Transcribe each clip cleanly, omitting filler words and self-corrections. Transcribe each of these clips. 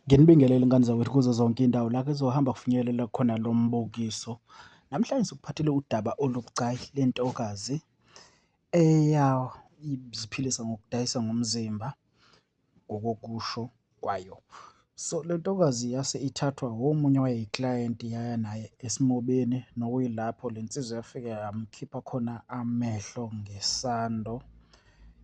Nginibingelele ngane zakwethu kuzo zonke iy'ndawo la kuzohamba kufinyelela khona lo mbukiso. Namhlanje sikuphathele udaba olubucayi lentokazi eyaziphilisa ngokudayisa ngomzimba ngokokusho kwayo. So, le ntokazi yase ithathwa omunye owayeyiklayenti yaya naye esimobeni, nokuyilapho le nsizwa yafike yamkhipha khona amehlo ngesando.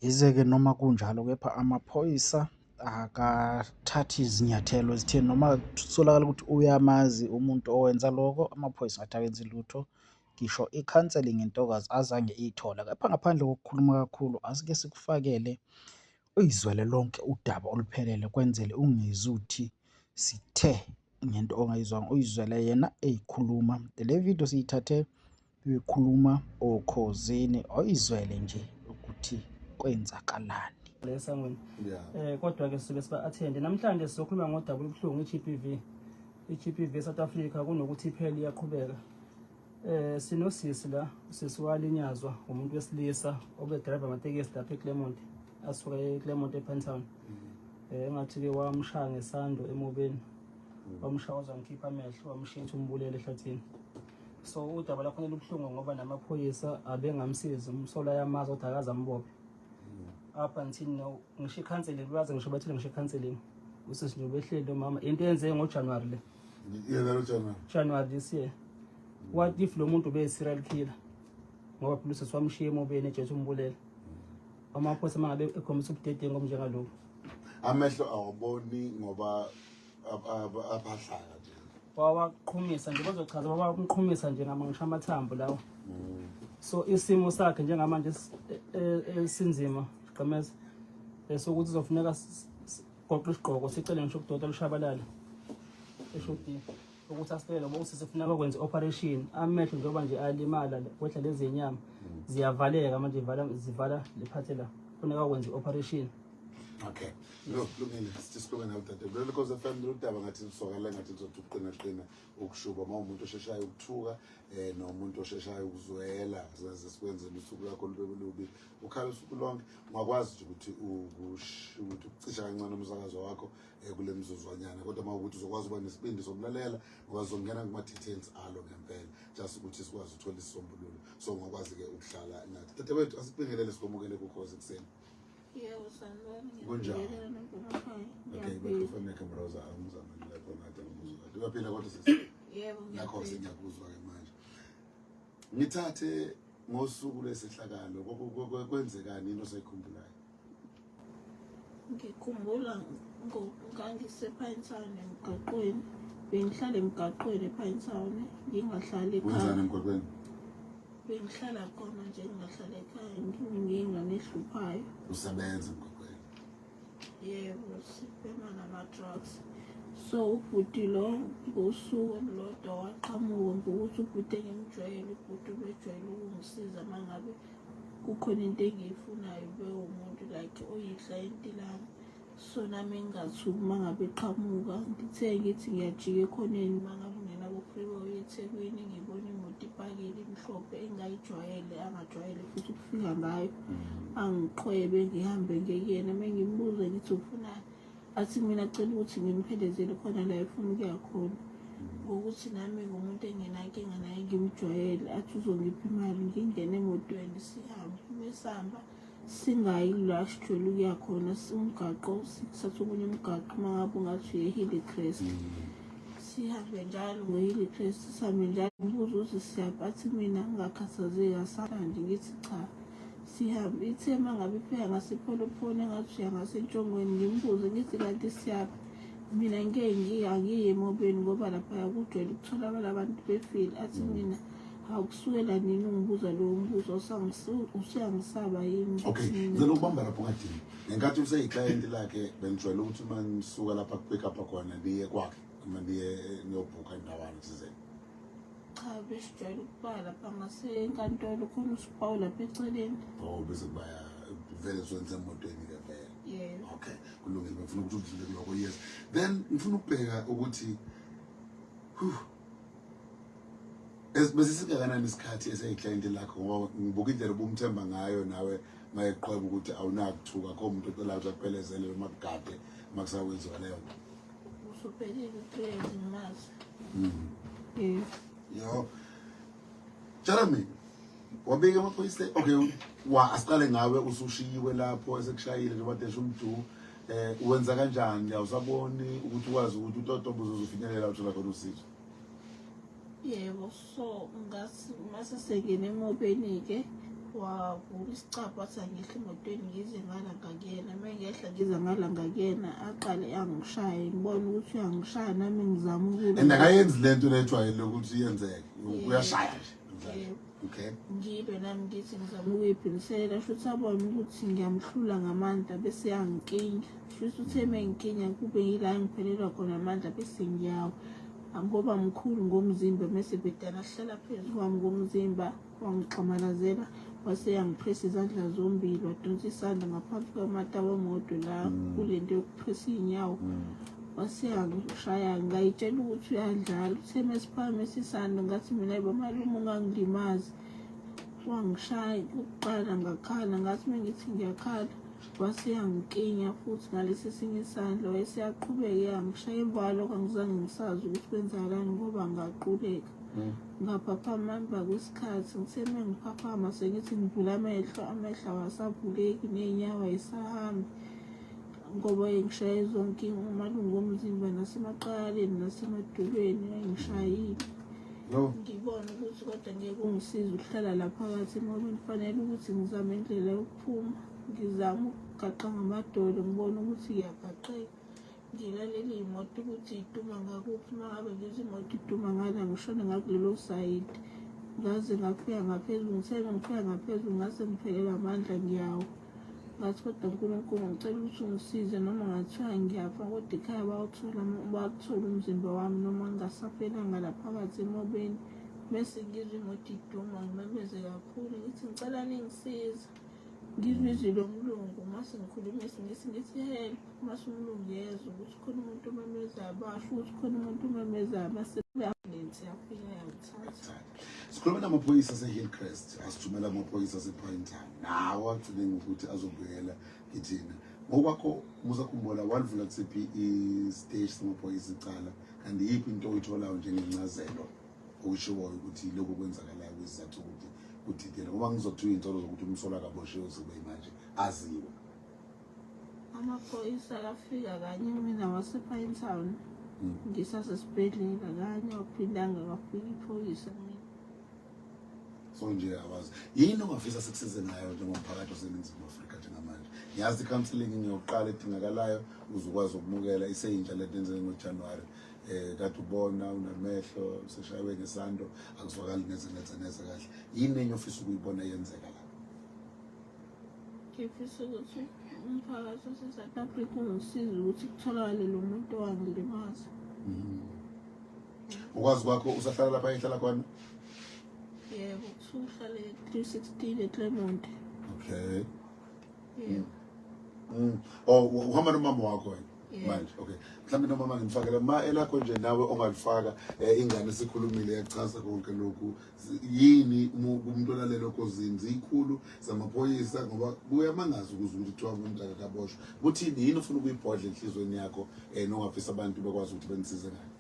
Yize-ke noma kunjalo, kepha amaphoyisa akathathi zinyathelo ezitheni noma kutholakala ukuthi uyamazi umuntu owenza lokho, amaphoyisa ngathi akenzi lutho, ngisho i-counselling intokazi azange iyithole. Kepha ngaphandle kokukhuluma kakhulu, asike sikufakele uyizwele lonke udaba oluphelele kwenzele ungezuthi sithe ngento ongayizwanga, uyizwele yena eyikhuluma. Le video siyithathe bekhuluma oKhozini, awuyizwele nje ukuthi kwenzakalani. Le esangweni kodwa ke sizobe siba attend namhlanje. Sizokhuluma ngodaba olubuhlungu, i-GBV. I-GBV South Africa kunokuthi iphele, iyaqhubeka. Sinosisi la, usisi walinyazwa umuntu wesilisa obedrive amatekisi lapha eClermont, asuka eClermont ePinetown. Engathi ke wamshaya ngesando emobeni, wamshaya waze wamkhipha amehlo, wamshintsha umbulele ehlathini. So udaba lakhona lubuhlungu ngoba namaphoyisa abengamsizi. Umsolo ayamazi kodwa akaze ambophe up until now. Ngisho i-counseling baze ngisho bathile, ngisho i-counseling usisi nje ubehleli umama. Into eyenzeke ngoJanuwari le. Yena lo January. January this year. What if lo muntu ube-serial killer? Ngoba phela usisi wamshiya emobeni ejethi umbulele. Amaphoyisa uma ngabe ekhombisa ubudedengu obunjengalobu. Amehlo awaboni ngoba aphahlaka nje. Wawaqhumisa nje, bazochaza, wawaqhumisa nje ngama ngisho amathambo lawo. So isimo sakhe njengamanje esinzima gqemeza esokuthi kuzofuneka goqe isigqoko, sicele ngisho ukudokotela ushabalala eshodini ukuthi asikelele, ngoba usisi kufuneka kwenze operation amehlo njengoba nje alimala, kwehla lezi nyama ziyavaleka manje, zivala zivala lephathe la, kufuneka kwenze operation. Okay. No, kulungile. Sithi sikhulume nawe dade. Lolu Khosi FM, lolu daba ngathi liswakala ngathi lizothi ukuqina qina ukushuba uma umuntu osheshayo ukuthuka nomuntu osheshayo ukuzwela, zaze sikwenzele usuku lwakho lube lubi. Ukhala usuku lonke, ungakwazi nje ukuthi ukuthi ukucisha kancane umsakazo wakho kule mzuzwanyana, kodwa uma ukuthi uzokwazi ukuba nesibindi sokulalela ngoba sizongena kuma-details alo ngempela, just ukuthi sikwazi ukuthola isisombululo. So ungakwazi ke ukuhlala nathi. Dadewethu, asibingelele, sikwamukele kuKhozi ekuseni. Yebo, sanibona. Kunjani? Ngiyabingelela nonke emakhaya. Okay, Ngiyaphila. microphone yakhe Mroza angizame lapho ngathi angikuzwa kahle. Uyaphila kodwa sisi? Yebo, Nakho ngiyaphila. sengiyakuzwa ke manje. Ngithathe ngosuku lwesehlakalo, kwenzekani, into osayikhumbulayo? Ngikhumbula ngangisePinetown emgaqweni. Bengihlala emgaqweni ePinetown, ngingahlali Wenzani ekhaya. emgwaqweni? Bengihlala khona nje, ngingahlala ekhaya, ngiyingane ehluphayo. Usebenza emgwaqweni. Yebo, sibhema nama-drugs. So ubhuti lo ngosuku olulodwa waqhamuka ngokuthi ubhuti engimjwayele, ubhuti ubejwayele ukungisiza uma ngabe kukhona into engiyifunayo, bewumuntu like oyiklayenti lami. So nami ngingathuki uma ngabe eqhamuka. Ngithe ngithi ngiyajika ekhoneni uma ngabe ungena ku-freeway uye eThekwini, ngibona imoto ipakile imhlophe engingayijwayele, angajwayele futhi ukufika ngayo. Angiqhwebe ngihambe ngiye kuyena. Uma ngimbuza ngithi ufunani, athi mina cela ukuthi ngimphelezele khona la efuna ukuya khona. Ngokuthi nami ngumuntu engenankinga naye, ngimjwayele, athi uzongipha imali. Ngingene emotweni sihambe. Mesihamba singayi la sijwayele ukuya khona, umgaqo sithatha omunye umgaqo uma ngabe ungathi uye Hillcrest. Sihambe njalo nge-Hillcrest, sihambe njalo. Ngibuza ukuthi siyaphi, athi mina ngingakhathazeki asahlanje. Ngithi cha, sihambe. Ithe uma ngabe ifika ngasePolopone engathi uya ngasentshongweni, ngimbuze ngithi kanti siyaphi? Mina ngeke ngiye, angiye emobeni ngoba laphaya kujwayele ukutholakala abantu befile. Athi mina awukusukela nini ungibuza lowo mbuzo, usuyangisaba yini? Okay, ngicela ukubamba lapho ungadini. Ngenkathi useyiklayenti lakhe, benijwayele ukuthi uma nisuka lapha ku-pick up khona niye kwakhe noma niye niyobhukha indawana thizeni? Cha, besijwayele ukuba lapha ngasenkantolo, khona usipawu lapha eceleni. Oh, bese kuba vele swenze emotweni-ke vele. Yebo. Okay, kulungile. Bengifuna ukuthi udlule kulokho, yes. Then ngifuna ukubheka ukuthi bese singakanani isikhathi eseyiklayenti lakho, ngoba ngibuka indlela obumthemba ngayo nawe mayeqhweba ukuthi awunakuthuka kho umuntu ocela ukuthi akuphelezele noma kugade uma kusakwenziwa leyo nto. Usuphelile u-3 years ngimazi. Yebo. Yo. Tshela mina. Wabika amaphoyisa. Okay, wa asiqale ngawe usushiyiwe lapho esekushayile njengoba desha umdu. Eh wenza kanjani? Awusaboni ukuthi ukwazi ukuthi utotobo uzofinyelela uthola khona usizo. Yebo, so ngathi mase sengene emobeni-ke wavula isicabha wathi angehle emotweni ngize ngala ngakuyena. Uma ngehla ngize ngala ngakuyena aqale angishaye ngibone ukuthi uyangishaya nami ngizama ukulwa. And akayenzi lento lejwayele ukuthi iyenzeke. Uyashaya nje. Yebo. Okay. Ngibe nami ngithi ngizama ukuyiphilisela shuthi abone ukuthi ngiyamhlula ngamandla bese yangikinya. Shuthi uthe uma engikinya kube yila engiphelelwa khona amandla bese ngiyawa. Ngoba mkhulu ngomzimba mese bhedana ahlala phezu kwami ngomzimba wangixamalazela wase yangipressa izandla zombili wadonsa isandla ngaphansi kwamata wemoto la kule nto yokupressa iy'nyawo. Wase yangishaya ngayitshela ukuthi uyadlala. Uthe mesiphakamisa isandla ngathi mina yibo malume ungangilimazi. Wangishaya kokuqala ngakhala ngathi uma ngithi ngiyakhala wase yangikinya futhi ngalesi esinye isandla wayeseyaqhubeka yangishaya emva kwalokho angizange ngisazi ukuthi kwenzakalani ngoba ngaquleka. Ngaphaphama emva kwesikhathi ngithe uma ngiphaphama sengithi ngivula amehlo amehlo awasavuleki ney'nyawo ayisahambi ngoba wayengishaya zonke amalungu omzimba nasemaqaleni nasemadolweni wayengishayile. Ngibone ukuthi kodwa ngeke ungisize ukuhlala la phakathi emobeni kufanele ukuthi ngizame indlela yokuphuma. Ngizame ukugaqa ngamadolo ngibone ukuthi ngiyagaqeka. Ngilalele iy'moto ukuthi iduma ngakuphi uma ngabe ngizwa imoto iduma ngala ngishone ngakulelo sayidi. Ngaze ngafika ngaphezulu ngithe ngifika ngaphezulu ngase ngiphelelwa amandla ngiyawa. Ngathi kodwa Nkulunkulu ngicela ukuthi ungisize noma ngathiwa ngiyafa kodwa ekhaya bawuthola bawuthola umzimba wami noma ngingasafelanga la phakathi emobeni. Mese ngizwa imoto iduma ngimemeze kakhulu ngithi ngicela ningisize. Ngizwe izwi lomlungu mase ngikhuluma isiNgisi ngithi help mase umlungu yezwa ukuthi khona umuntu omemezayo basho ukuthi khona umuntu omemezayo mase ambulensi yafika yangithatha. Sikhuluma namaphoyisa ase-Hillcrest asithumela amaphoyisa ase-Pinetown nawo agcine ngokuthi azobuyela kithina. Ngokwakho musakhumbula walivula kusiphi isiteshi samaphoyisa icala kanti yiphi into oyitholayo njengencazelo okushiwoyo ukuthi lokhu kwenzakalayo kwisizathu sokuthi kudidele ngoba ngizothiwa iy'nsolo zokuthi umsolwa akaboshiwe zibe manje aziwe. Amaphoyisa akafika kanye mina wasePinetown ngisasesibhedlela kanye waphindanga kwafika iphoyisa mina. So nje awazi yini ongafisa sikusize ngayo njengomphakathi waseNingizimu Afrika njengamanje. Ngiyazi i-counselling ngiyoqala edingakalayo uze ukwazi ukumukela iseyintsha lento enzeke ngoJanuwari. Kade ubona unamehlo useshaywe ngesando akuzwakali neze neze neze kahle. Yini enye ofisa ukuyibona yenzeka la? Ngifisa ukuthi umphakathi wase-South Africa ungisize ukuthi kutholakale lo muntu owangilimaza. Ukwazi kwakho usahlala lapha ehlala khona? Yebo, kuthiwa uhlale 316 eClermont. Okay. Yebo. Oh, uhamba nomama wakho wena? Yebo. Manje, okay. Mhlawumbe nomama ngimfakele ma elakho nje nawe ongalifaka ingane esikhulumile yachaza konke lokhu. Yini umuntu olalela okhozini zikhulu zamaphoyisa ngoba kuyamangaza ukuze ukuthi kuthiwa umuntu akakaboshwa. Kuthini yini ufuna ukuyibhodla enhlizweni yakho nongafisa abantu bekwazi ukuthi benisize ngayo?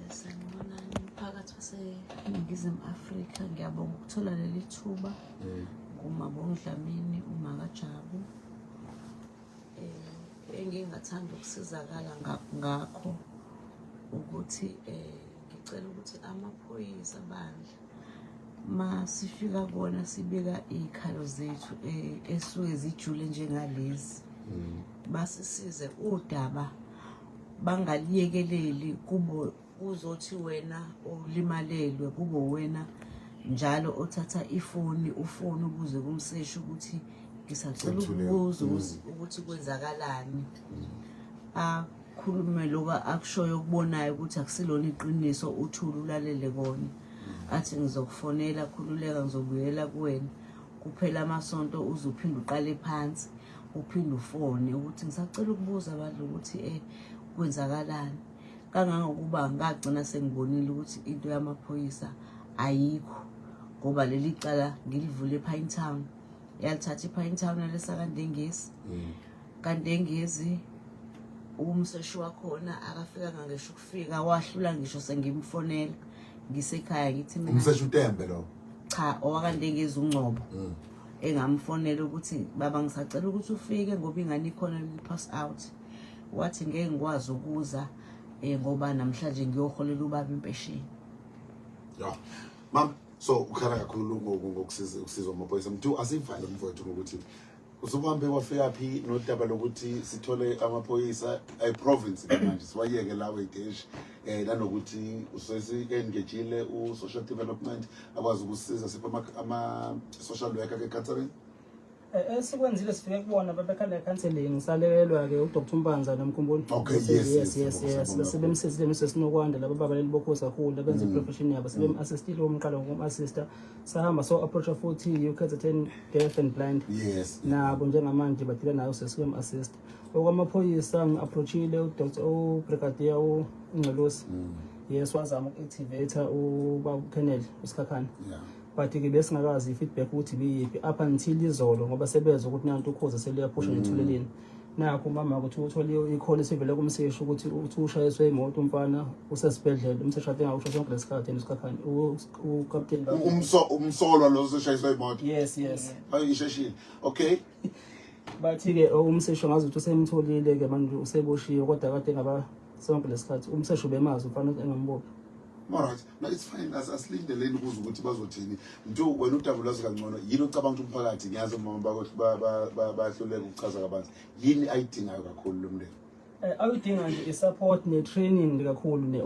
Sanibonani mphakathi waseNingizimu Afrika, ngiyabonga ukuthola leli thuba. NguMabongi Dlamini uMakaJabu. Engingathanda ukusizakala ngakho ukuthi ngicela ukuthi amaphoyisa bandla masifika kona sibika iy'khalo zethu esuke zijule njengalezi basisize udaba bangaliyekeleli kubo kuzothi wena olimalelwe kube wena njalo othatha ifoni ufone ubuze kumseshi ukuthi ngisacela ukubuza ukuthi kwenzakalani. Akhulume lokho akushoyo okubonayo ukuthi akusilona iqiniso uthule ulalele kona. Athi ngizokufonela khululeka ngizobuyela kuwena. Kuphela amasonto uze uphinde uqale phansi uphinde ufone ukuthi ngisacela ukubuza bandla ukuthi kwenzakalani. Kangangokuba ngagcina sengibonile ukuthi into yamaphoyisa ayikho ngoba leli cala ngilivule ePinetown. Yalithatha iPinetown yalisa kaNdengezi. KaNdengezi Umseshi wakhona akafikanga ngisho ukufika wahlula ngisho sengimfonela ngisekhaya ngithi mina Umseshi uTembe lo. Cha, owakaNdengezi uNgcobo. Engamfonela ukuthi baba ngisacela ukuthi ufike ngoba ingane ikhona pass out. Wathi ngeke ngikwazi ukuza ngoba namhlanje ngiyoholela ubaba impesheni. Ya. Mam, so ukhala kakhulu ngokusiza ukusizwa amaphoyisa. Mthu asivale mfowethu ngokuthi usuhambe wafika phi nodaba lokuthi sithole amaphoyisa e-province ke manje siwayeke lawo ideshi nanokuthi usesi-engagile u-social development akwazi ukusiza siphe ama-social worker ke Catherine. Esikwenzile sifike kubona babekhala counseling salekelwa-ke uDr Mpanza nomkhumbula. Okay, yes, yes, yes, yes, yes. siyabonga. Sebemsizile Mrs Nokwanda laba babaleli bokhozi kakhulu abenza i-profession yabo sebem-assistile umqala ngokum-assista sahamba so approacha futhi UKZN Deaf and Blind nabo njengamanje badila nayo sesibem-assist. Okwamaphoyisa ngi-approachile uDr uBrigadier uNgcelosi. Yes, wazama uku-activate ubaba uKenneth uSikhakhane. But-ke besingakazi i-feedback ukuthi ibiyiphi up until izolo ngoba sebezwa ukuthi nanti ukhozi seliyaphusha nethuleleni. Nakho umama ukuthi uthole i-call esivele kumseshi ukuthi uthi ushayiswe imoto umfana usesibhedlela umseshi ade engakusho sonke lesikhathi yena uSikhakhane ukapteni baba. Umsolwa lo oseshayiswa imoto. Yes. Hayi isheshile. Okay. Bathi-ke umseshi ngazi ukuthi usemtholile-ke manje useboshiwe kodwa kade ngaba sonke lesikhathi umseshi ubemazi umfana engambophi. Alright. No, it's fine. Asilindeleni ukuze ukuthi bazothini. Mthu wena udaba lwazi kangcono. Yini ocabanga ukuthi umphakathi ngiyazi omama bakho bahluleka ukuchaza kabanzi. Yini ayidingayo kakhulu lo mndeni? Awudinga nje i-support ne-training kakhulu ne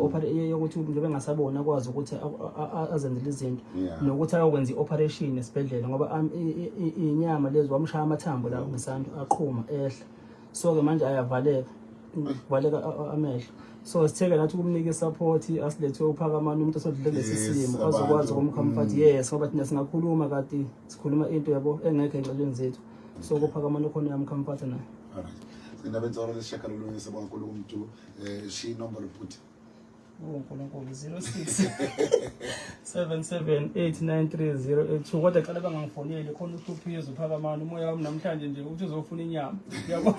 yokuthi njengoba engasaboni akwazi ukuthi azenzele izinto nokuthi ayokwenza i-operation esibhedlela ngoba inyama lezi wamshaya amathambo la ngesandla aqhuma ehla so-ke manje ayavaleka valeka amehlo so sitheke nathi ukumnika i-support asilethe uPhakamani umuntu osodlule kulesi simo azokwazi ukumcomfort. Yes, ngoba thina singakhuluma kati sikhuluma into yabo engekho ey'nxelweni zethu so kuPhakamani khona uyamcomforta naye. Alright. Sindaba enzoro lesishagalolunye sibonga kakhulu kumntu shiya inombolo bhuti. UNkulunkulu 06 77 893 082 kodwa cela bangangifoneli khona uhluphizo uPhakamani umoya wami namhlanje nje uthi uzofuna inyama yabo.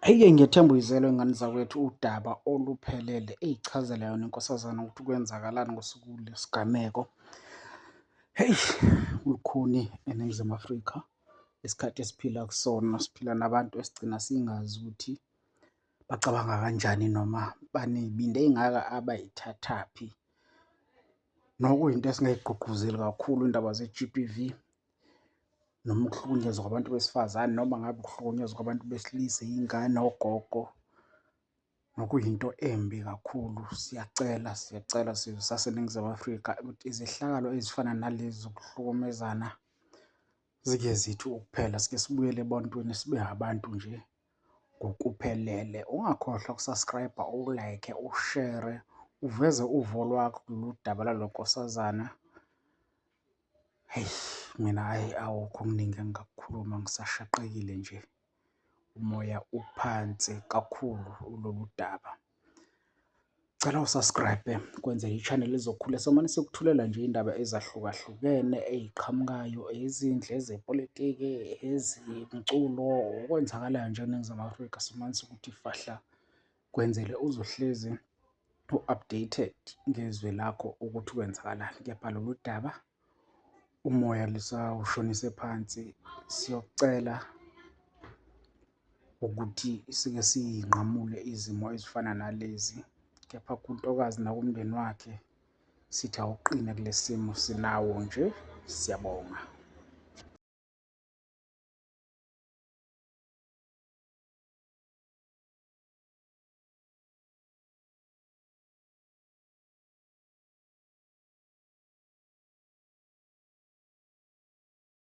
Hhayi-ke ngiyethemba uyizelwe ngane zakwethu udaba oluphelele eyichazela yona inkosazana ukuthi kwenzakalani ngosuku lesigameko. Heyi, kulukhuni eNingizimu Afrika isikhathi esiphila kusona siphila nabantu esigcina singazi ukuthi bacabanga kanjani noma baney'bindi ey'ngaka abay'thathaphi. Nokuyinto esingayigqugquzeli kakhulu indaba ze-G_B_V noma ukuhlukunyezwa kwabantu besifazane noma ngabe ukuhlukunyezwa kwabantu besilisa, iy'ngane, ogogo. Nokuyinto embi kakhulu. Siyacela, siyacela sizwe saseNingizimu Afrika ukuthi izehlakalo ezifana nalezi zokuhlukumezana zike zithi ukuphela, sike sibuyele ebantwini sibe abantu nje ngokuphelele. Ungakhohlwa uku-subscribe-a, u-like-e, ushere, uveze uvo lwakho kulolu daba lwale nkosazana. Hheyi, mina hhayi awukho okuningi engingakukhuluma ngisashaqekile nje. Umoya uphansi kakhulu kulolu daba. Cela u-subscribe kwenzele i-channel izokhula. Somane sikuthulela nje iy'ndaba ezahlukahlukene ey'qhamukayo, ezindle, ezepolitiki, ezemculo, okwenzakalayo nje eNingizimu Afrika simane sikuthi fahla kwenzele uzohlezi u-updated ngezwe lakho ukuthi kwenzakalani. Kepha lolu daba umoya lisawushonise phansi, siyocela ukuthi sike siy'nqamule izimo ezifana nalezi. Kepha kuntokazi nakumndeni wakhe sithi awuqine kule simo sinawo nje, siyabonga.